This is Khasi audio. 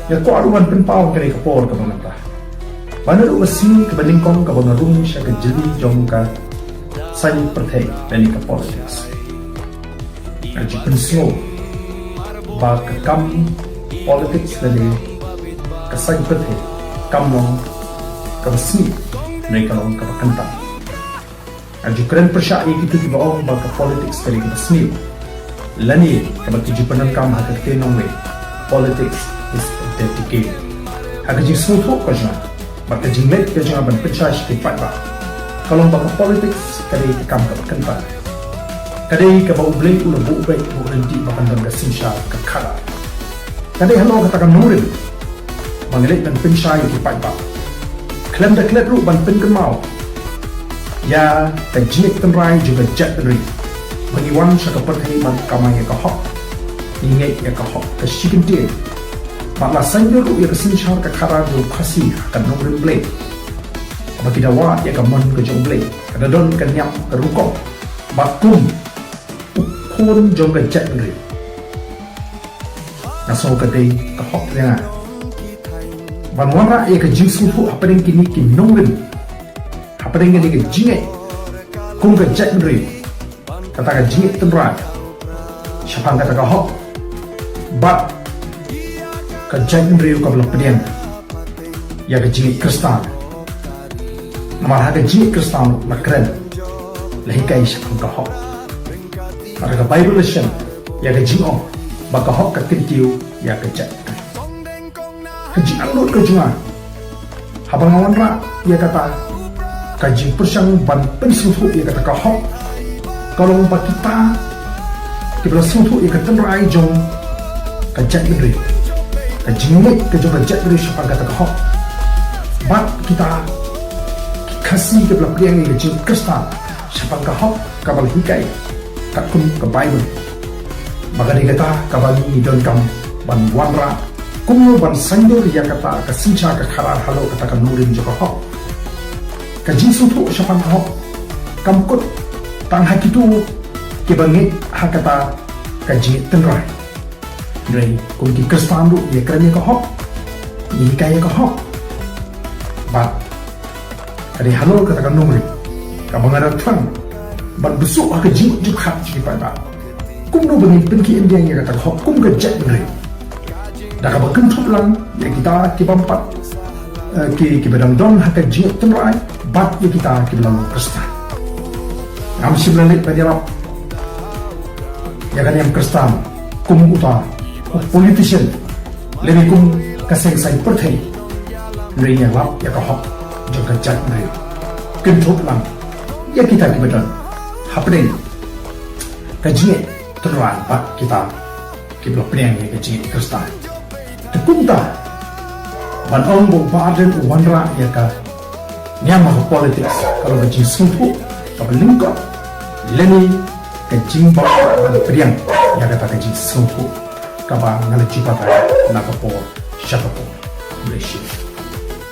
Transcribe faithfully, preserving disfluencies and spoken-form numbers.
Nga kwah ruh ban pynpaw ha kane ka por kaba mynta ba naduh ka sngi kaba nyngkong kaba nga rung sha ka jylliew jong ka saiñ pyrthei lane ka politics, nga ju pynsngew ba ka kam politics lane ka saiñ pyrthei kam long kaba sniew ne ka long kaba kyntang. Nga ju kren pyrshah ïa kito kiba ong ba ka politics ka dei kaba sniew, lane kaba ki ju pyndonkam ha ka ktien nongwei, politics is a dirty game. Ha ka jingsngewthuh ka jong nga bad ka jingleit ka jong nga ban pynshai sha ki paidbah, ka long ba ka politics ka dei ka kam kaba kyntang. Ka dei kaba U Blei u la buh beit, u la buh lynti ba kan don ka synshar ka khadar. Ka dei halor kata ka nongrim ba ngi leit ban pynshai ïa ki paidbah, khlem da klet ruh ban pynkynmaw ïa ka jingngeit tynrai jong ka jaitbynriew ba ngi wan sha ka pyrthei ban kamai ïa ka hok. Ngi ngeit ïa ka hok ka shi kyntien. Bad la saiñdur ruh ïa ka synshar ka khadar jong u Khasi ha ka nongrim Blei, ba ki da wad ïa ka mon ka jong U Blei, ka da don ka niam ka rukom. Bad kum u khun jong ka jaitbynriew, nga sngew ka dei ka hok ïa nga ban wanrah ïa ka jingsngewthuh hapdeng kine ki nongrim, hapdeng kane ka jingngeit kum ka jaitbynriew, kata ka jingngeit tynrai shaphang kata ka hok. Bad ka jaitbynriew kaba la pdiang ïa ka jingngeit Khristan. Namar ha ka jingngeit Khristan la kren, la hikai shaphang ka hok. Bad ha ka Baibl la shem ïa ka jingong ba ka hok ka kyntiew ïa ka jait. Ka jingangnud ka jong nga haba nga wanrah ïa kata ka jingpyrshang ban pynsngewthuh ïa kata ka hok, ka long ba kita kiba la sngewthuh ïa ka tynrai jong ka jaitbynriew, ka jingngeit ka jong ka jaitbynriew shaphang kata ka hok, bad kita ki Khasi kiba la pdiang ïa ka jingngeit Khristan shaphang ka hok kaba la hikai katkum ka Baibl. Ba ka dei kata kaba ngi donkam ban wanrah, kumno ban saiñdur ïa kata ka synshar ka khadar halor kata ka nongrim jong ka hok. Ka jingsngewthuh shaphang ka hok kam kut tang ha kito kiba ngeit ha kata ka jingngeit tynrai. Hynrei kum ki Khristan ruh ngi kren ïa ka hok, ngi hikai ïa ka hok. Bad ka dei halor kata ka nongrim kaba nga da thrang ban bsuh ha ka jingmut jingpyrkhat jong ki paidbah, kumno ba ngin pynkhih pyndiang ïa kata ka hok kum ka jaitbynriew, da kaba kynthup lang ïa kita ki bym pat, eh, ki, kiba dang don ha ka jingngeit tynrai, bad ïa kita kiba la long Khristan. Ngam shym la leit ban ïarap ïa ka niam Khristan kum uta u politician lane kum ka seng saiñ pyrthei. Hynrei ngi lap ïa ka hok jong ka jaitbynriew, kynthup lang ïa kita kiba don hapdeng ka jingngeit tynrai bad kita kiba la pdiang ïa ka jingngeit Khristan. Te kumta ban ong ba u Bah Ardent u wanrah ïa ka niam ha ka politics ka long ka jingsngewthuh kaba lyngkot lane ka jingbym pat ban pdiang ïa kata ka jingsngewthuh kaba nga la ju batai na ka por sha ka por. Khublei shibun.